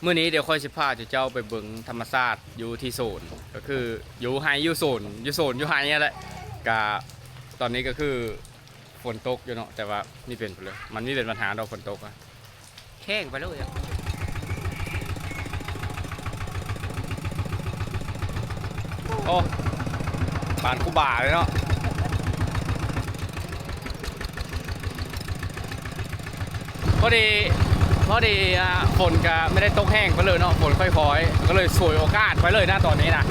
ມື້ນີ້ດຽວຂ້ອຍຊິພາເຈົ້າໄປເບິ່ງທຳມະຊາດຢູ່ທີ່ໂຊນ ກໍຄືຢູ່ໄຮ່ຢູ່ໂຊນ ຢູ່ໂຊນຢູ່ໄຮ່ຫັ້ນແຫຼະ. ກະຕອນນີ້ກໍຄືຝົນຕົກຢູ່ເນາະ ແຕ່ວ່າມີເປັນ ມັນມີເປັນບັນຫາດອກຝົນຕົກອະ ແຫ້ງໄປເລີຍອະ. ໂອ້ ປານຄູບາເລີຍເນາະ. ພໍດີ ພໍດີ ອ່າ ຝົນກະໄມ່ໄດ້ຕົກແຮງໄປເລີຍເນາະ ຝົນຄ່ອຍໆ ກໍເລີຍສວຍໂອກາດໄປເລີຍນະຕອນນີ້ນະ.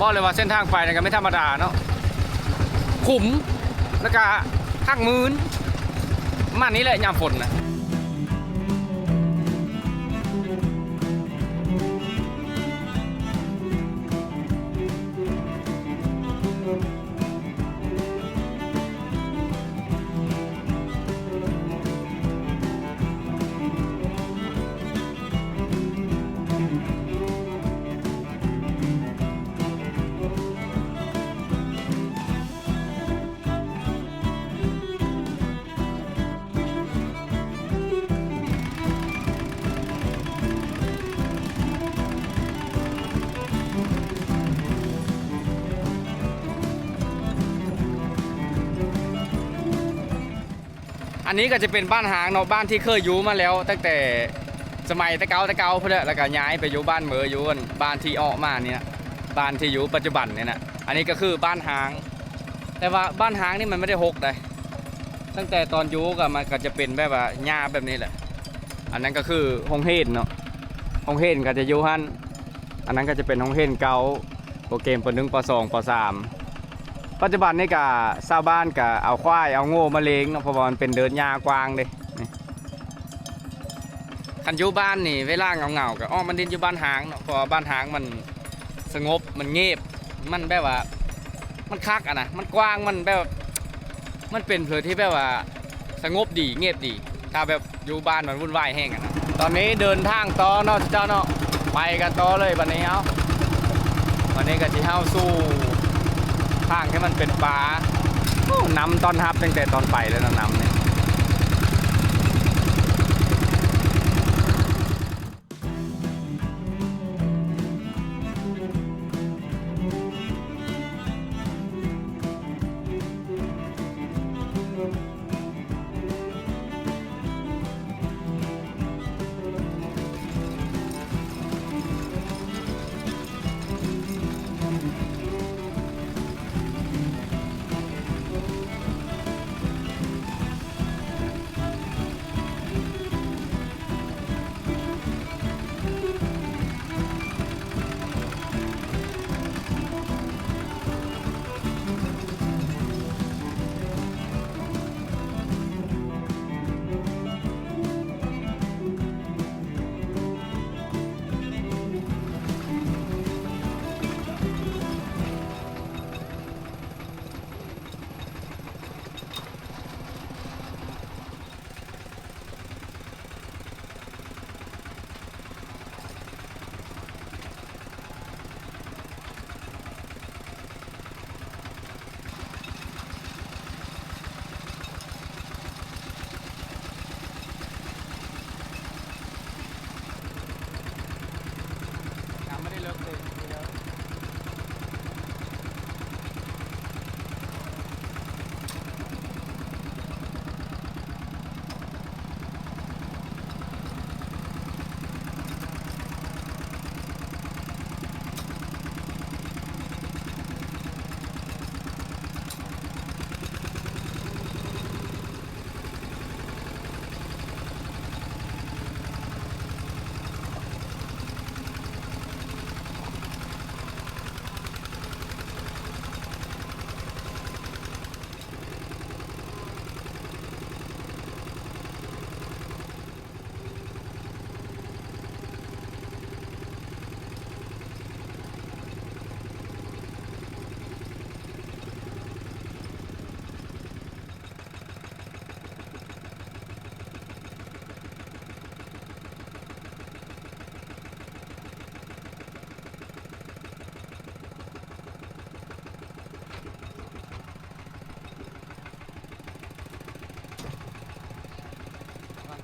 ບອກເລີຍວ່າເສັ້ນທາງໄປນີ້ກໍແມ່ນທຳມະດາເນາະ ຂຸມ ແລ້ວກໍທາງມື່ນ ປະມານນີ້ແຫຼະຍາມຝົນນະ. ອັນນີ້ກໍຈະເປັນບ້ານຮ້າງເນາະ ບ້ານທີ່ເຄີຍຢູ່ມາແລ້ວຕັ້ງແຕ່ສະໄໝແຕ່ເກົ່າແຕ່ເກົ່າພຸ້ນແຫຼະ ແລ້ວກໍຍ້າຍໄປຢູ່ບ້ານເມີ ຢູ່ບ້ານທີ່ອອກມານີ້ນະ ບ້ານທີ່ຢູ່ປັດຈຸບັນນີ້ນະ. ອັນນີ້ກໍຄືບ້ານຮ້າງ ແຕ່ວ່າບ້ານຮ້າງນີ້ມັນບໍ່ໄດ້ຮົກໃດ ຕັ້ງແຕ່ຕອນຢູ່ກໍມັນກໍຈະເປັນແບບວ່າຫຍ້າແບບນີ້ແຫຼະ. ອັນນັ້ນກໍຄືໂຮງຮຽນເນາະ ໂຮງຮຽນກໍຈະຢູ່ຫັ້ນ. ອັນນັ້ນກໍຈະເປັນໂຮງຮຽນເກົ່າ ໂປຣເກມ ປໍໜຶ່ງ ປໍສອງ ປໍສາມ. ປັດຈຸບັນນີ້ກະຊາວບ້ານກະເອົາຄວາຍເອົາງົວມາລ້ຽງເນາະ ເພາະວ່າມັນເປັນເດີ່ນຫຍ້າກວ້າງເດ້. ນີ້ ຄັນຢູ່ບ້ານນີ້ເວລາເຫງົາໆ ກະອອກມາຫຼິ້ນຢູ່ບ້ານຮ້າງເນາະ ເພາະວ່າບ້ານຮ້າງມັນສະຫງົບ ມັນເງຽບ ມັນແບບວ່າ ມັນຄັກອະນະ ມັນກວ້າງ ມັນແບບ ມັນເປັນເພີທີ່ແບບວ່າສະຫງົບດີ ເງຽບດີ ຖ້າແບບຢູ່ບ້ານມັນວຸ່ນວາຍແຮງອະນະ. ຕອນນີ້ເດີນທາງຕໍ່ເນາະເຈົ້າເນາະ ໄປກັນຕໍ່ເລີຍບັດນີ້. ເອົາ ບັດນີ້ກໍຊິເຮົາສູ່ທາງທີ່ມັນເປັນປ່າ. ໂອ້ ນ້ຳຕ້ອນຮັບຕັ້ງແຕ່ຕອນໄປແລ້ວນະ ນ້ຳນີ້.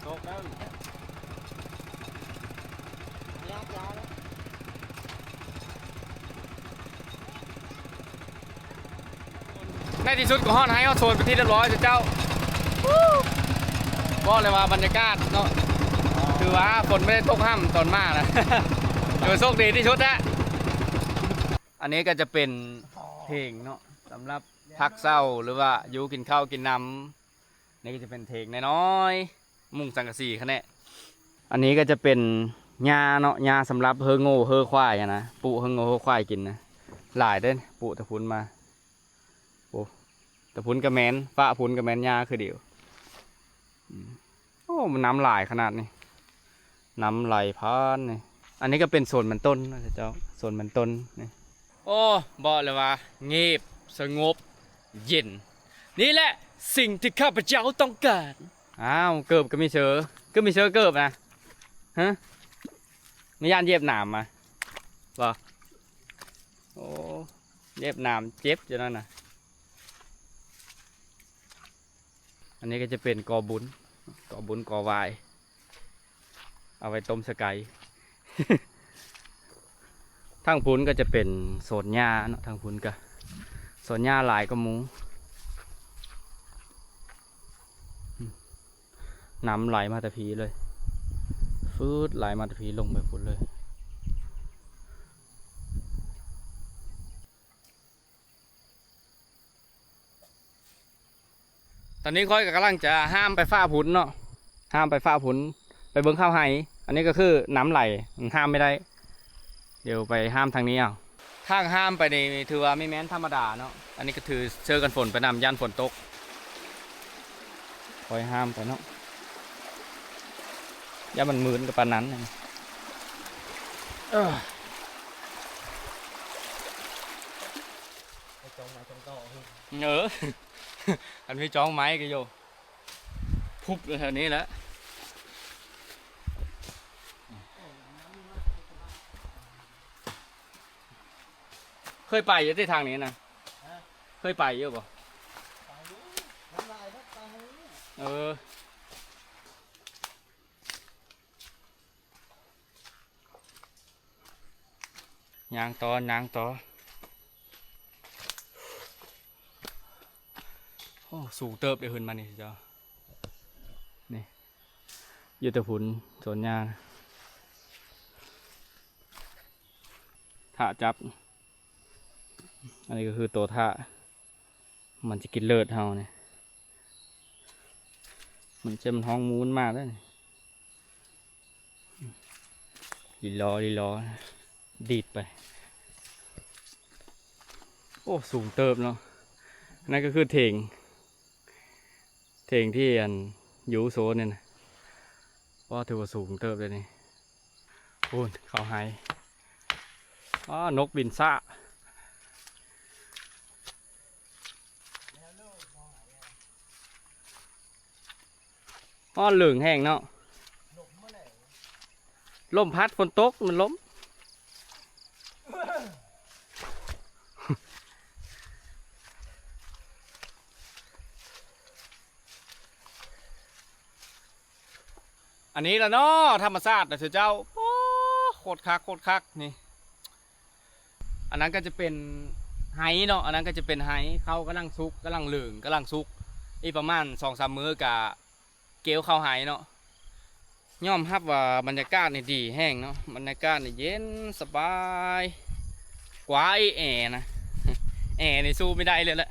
ຕົກແລ້ວ ໃນທີ່ສຸດກໍຮອດໄຮ່ຮອດສວນເປັນທີ່ຮຽບຮ້ອຍເຈົ້າ. ບອກເລີຍວ່າບັນຍາກາດເນາະ ຖືວ່າຝົນບໍ່ໄດ້ຕົກຮ່ຳຕອນມານະ ຖືວ່າໂຊກດີທີ່ສຸດແລ້ວ. ອັນນີ້ກໍຈະເປັນເຖິງເນາະ ສຳລັບພັກເຊົາ ຫຼືວ່າຢູ່ກິນເຂົ້າກິນນ້ຳ. ນີ້ກໍຈະເປັນເຖິງນ້ອຍໆ ມຸງສັງກະສີຂະແນະ. ອັນນີ້ກໍຈະເປັນຫຍ້າເນາະ ຫຍ້າສຳລັບເຮີໂງ່ເຮີຄວາຍຫັ້ນນະ ປູເຮີໂງ່ເຮີຄວາຍກິນນະ. ຫຼາຍເດ້ ປູແຕ່ພຸ້ນມາ ໂອ້ ແຕ່ພຸ້ນກໍແມ່ນ ຟ້າພຸ້ນກໍແມ່ນຫຍ້າຄືດຽວ. ອືມ ໂອ້ ມັນນ້ຳຫຼາຍຂະໜາດນີ້ ນ້ຳໄຫຼຜ່ານນີ້. ອັນນີ້ກໍເປັນສວນມັນຕົ້ນເນາະເຈົ້າ ສວນມັນຕົ້ນນີ້. ໂອ້ ບອກເລີຍວ່າງຽບສະຫງົບເຢັນ ນີ້ແຫຼະສິ່ງທີ່ຂ້າພະເຈົ້າຕ້ອງການ. ອ້າວ ເກີບກໍມີເຊີ ຄືມີເຊີເກີບນະ ຮະ ມີຢ້ານເຢັບໜາມມາບໍ່? ໂອ້ ເຢັບໜາມເຈັບຢູ່ນັ້ນນະ. ອັນນີ້ກໍຈະເປັນກໍບຸນ ກໍບຸນກໍຫວາຍ ເອົາໄວ້ຕົ້ມສະໄກ. ທາງພຸ້ນກໍຈະເປັນສວນຫຍ້າເນາະ ທາງພຸ້ນກໍສວນຫຍ້າຫຼາຍກວ່າໝູ່. ນ້ຳໄຫຼມາແຕ່ພີ້ເລີຍ ຟືດ ໄຫຼມາແຕ່ພີ້ລົງໄປພຸ້ນເລີຍ. ຕອນນີ້ຂ້ອຍກໍກຳລັງຈະຫ້າມໄປຟາກພຸ້ນເນາະ ຫ້າມໄປຟາກພຸ້ນ ໄປເບິ່ງເຂົ້າໄຮ່. ອັນນີ້ກໍຄືນ້ຳໄຫຼ ມັນຫ້າມບໍ່ໄດ້ ດຽວໄປຫ້າມທາງນີ້ເອົາ. ທາງຫ້າມໄປນີ້ຖືວ່າບໍ່ແມ່ນທຳມະດາເນາະ ອັນນີ້ກໍຖືເຊີກັນຝົນໄປນຳ ຢ້ານຝົນຕົກ. ຄ່ອຍຫ້າມໄປເນາະ ຢ້ານມັນມື່ນກໍປານນັ້ນ. ເອີ ໄປຈອງໄມ້ຈອງຕໍ ເອີ ອັນມີຈອງໄມ້ກໍຢູ່ ພຸບຢູ່ແຖວນີ້ແຫຼະ. ເຄີຍໄປຢູ່ຕິທາງນີ້ນະ? ເຄີຍໄປຢູ່ບໍ່? ໄປຢູ່ ນ້ຳລາຍເນາະ ໄປ. ເອີ ຍ່າງຕໍ່ ຍ່າງຕໍ່. ໂອ້ ສູງເຕີບເດ້ ຂຶ້ນມານີ້ເຈົ້າ ນີ້ ຢູ່ແຕ່ພຸ້ນ ສວນຫຍ້າ ຖ້າຈັບ. ອັນນີ້ກໍຄືໂຕຖ້າ ມັນຈະກິນເລີດເຮົານີ້ ມັນຈະ ມັນຮ້ອງມູນມາແລ້ວນີ້ ລີລໍ ລີລໍ ດີດໄປ. ໂອ້ ສູງເຕີບເນາະ. ອັນນັ້ນກໍຄືເຖິງ ເຖິງທີ່ອັນຢູ່ໂຊນນີ້ນະ ໂອ້ ຖືວ່າສູງເຕີບເດ້ນີ້. ໂອ້ ເຂົ້າໄຮ່ ອ້າ ນົກບິນຊ້າ ຮ້ອນເຫຼີງແຮງເນາະ ລົມພັດ ຝົນຕົກ ມັນລົມ. ອັນນີ້ລະເນາະ ທຳມະຊາດນະເຈົ້າ. ໂອ້ ໂຄດຄັກ ໂຄດຄັກນີ້. ອັນນັ້ນກໍຈະເປັນໄຮ່ເນາະ ອັນນັ້ນກໍຈະເປັນໄຮ່ ເຂົ້າກຳລັງສຸກ ກຳລັງເຫຼືອງ ກຳລັງສຸກ. ອີກປະມານສອງສາມມື້ກະກ່ຽວເຂົ້າໄຮ່ເນາະ. ຍອມຮັບວ່າບັນຍາກາດນີ້ດີແຮງເນາະ ບັນຍາກາດນີ້ເຢັນສະບາຍກວ່າໄອ້ແອນະ ແອນີ້ສູ້ບໍ່ໄດ້ເລີຍແຫຼະ.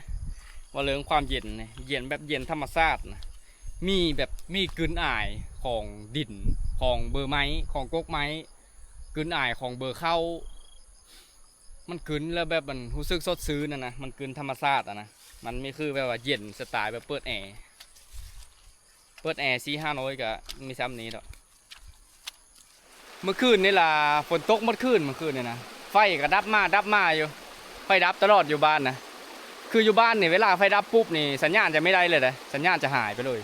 ວ່າເລື່ອງຄວາມເຢັນນີ້ ເຢັນແບບເຢັນທຳມະຊາດນະ ມີແບບ ມີກິ່ນອາຍຂອງດິນ ຂອງເບີໄມ້ ຂອງກົກໄມ້ ກິ່ນອາຍຂອງເບີເຂົ້າ. ມັນກິ່ນແລ້ວແບບມັນຮູ້ສຶກສົດຊື່ນຫັ້ນນະ ມັນກິ່ນທຳມະຊາດຫັ້ນນະ. ມັນບໍ່ຄືແບບວ່າເຢັນສະໄຕແບບເປີດແອ ເປີດແອສີ່ຫ້າຮ້ອຍກະມີຊ່ຳນີ້ດອກ. ມື້ຄືນນີ້ລະຝົນຕົກໝົດຄືນ ມື້ຄືນນີ້ນະ ໄຟກະດັບມາດັບມາຢູ່ ໄຟດັບຕະຫຼອດຢູ່ບ້ານນະ. ຄືຢູ່ບ້ານນີ້ ເວລາໄຟດັບປຸບນີ້ ສັນຍານຈະບໍ່ໄດ້ເລີຍເດ້ ສັນຍານຈະຫາຍໄປເລີຍ.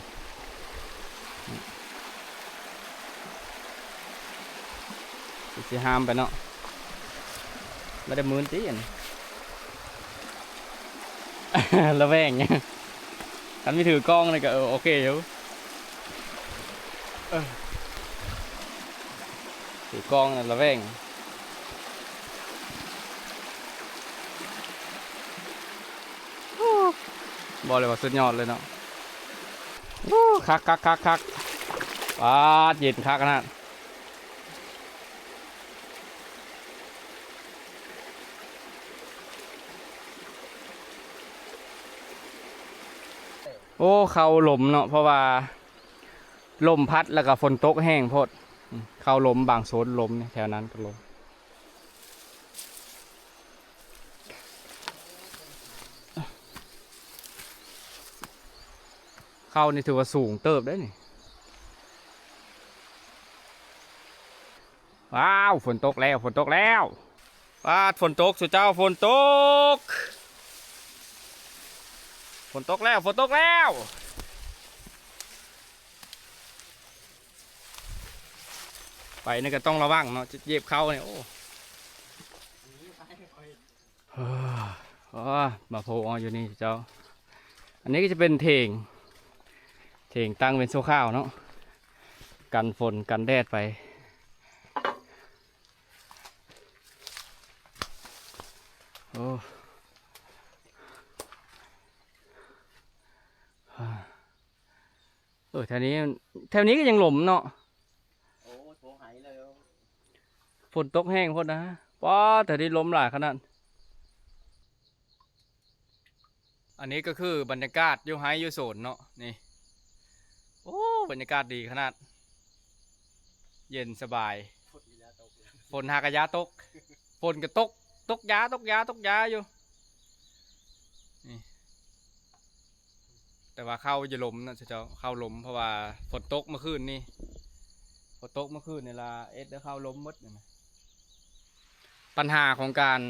ຊິຫ້າມໄປເນາະ ບໍ່ໄດ້ມື່ນຕິອັນນີ້ ລະແວງ. ຄັນມີຖືກ້ອງນີ້ກໍ ເອີ ໂອເຄຢູ່. ເອີ ຖືກອງນັ້ນລະແວງ. ໂອ້ ບອກເລີຍວ່າສຸດຍອດເລີຍເນາະ. ໂອ້ ຄັກໆໆໆ ປາດ ເຢັນຄັກຂະໜາດ. ໂອ້ ເຂົ້າລົມເນາະ ເພາະວ່າລົມພັດ ແລ້ວກໍຝົນຕົກແຮງໂພດ. ເຂົ້າລົມ ບາງໂຊນລົມ ແຖວນັ້ນກໍລົມ. ເຂົ້ານີ້ຖືວ່າສູງເຕີບເດ້ນີ້. ວ້າວ ຝົນຕົກແລ້ວ ຝົນຕົກແລ້ວ. ປາດ ຝົນຕົກ ຊຸເຈົ້າ ຝົນຕົກ ຝົນຕົກແລ້ວ ຝົນຕົກແລ້ວ. ໄປນີ້ກໍຕ້ອງລະວັງເນາະ ຈະຢຽບເຂົ້ານີ້ ໂອ້. ໂອ້ ມາໂພເອົາຢູ່ນີ້ເຈົ້າ. ອັນນີ້ກໍຈະເປັນເຖງ ເຖງຕັ້ງເປັນຊົ່ວຄາວເນາະ ກັນຝົນກັນແດດໄປ. ໂອ້ ເອີ ແຖວນີ້ ແຖວນີ້ກໍຍັງລົມເນາະ. ໂອ້ ໂທໄຫແລ້ວ ຝົນຕົກແຮງໂພດນະ. ປ້າ ແຖວນີ້ລົມຫຼາຍຂະໜາດ. ອັນນີ້ກໍຄືບັນຍາກາດຢູ່ໄຮ່ຢູ່ສວນເນາະ ນີ້. ໂອ້ ບັນຍາກາດດີຂະໜາດ ເຢັນສະບາຍ. ຝົນຫາກະຢ່າຕົກ ຝົນກໍຕົກ ຕົກຢ່າ ຕົກຢ່າ ຕົກຢ່າຢູ່ນີ້. ແຕ່ວ່າເຂົ້າຢູ່ລົມນະເຈົ້າ ເຂົ້າລົມ ເພາະວ່າຝົນຕົກເມື່ອຄືນນີ້ ຝົນຕົກເມື່ອຄືນນີ້ລະ ເອັດໃຫ້ເຂົ້າລົມໝົດນີ້ນະ. ບັນຫາຂອງການ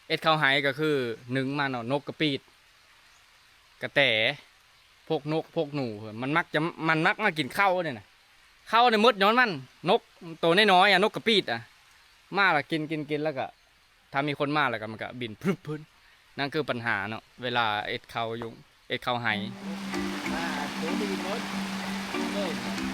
ເຮັດເຂົ້າໄຮ່ກໍຄື ໜຶ່ງມາເນາະ ນົກກະປີດ ກະແຕ ພວກນົກພວກໜູ ມັນມັກຈະ ມັນມັກມາກິນເຂົ້ານີ້ນະ. ເຂົ້ານີ້ໝົດຍ້ອນມັນ ນົກໂຕນ້ອຍໆ ອະ ນົກກະປີດອະ ມາລະກິນ ກິນ ກິນ ແລ້ວກະ ຖ້າມີຄົນມາແລ້ວກໍມັນກໍບິນພຶບພຸ້ນ. ນັ້ນຄືບັນຫາເນາະ ເວລາເຮັດເຂົ້າຢູ່ ເຮັດເຂົ້າໄຮ່. ມາໂຕໄປກິນໝົດເລີຍ.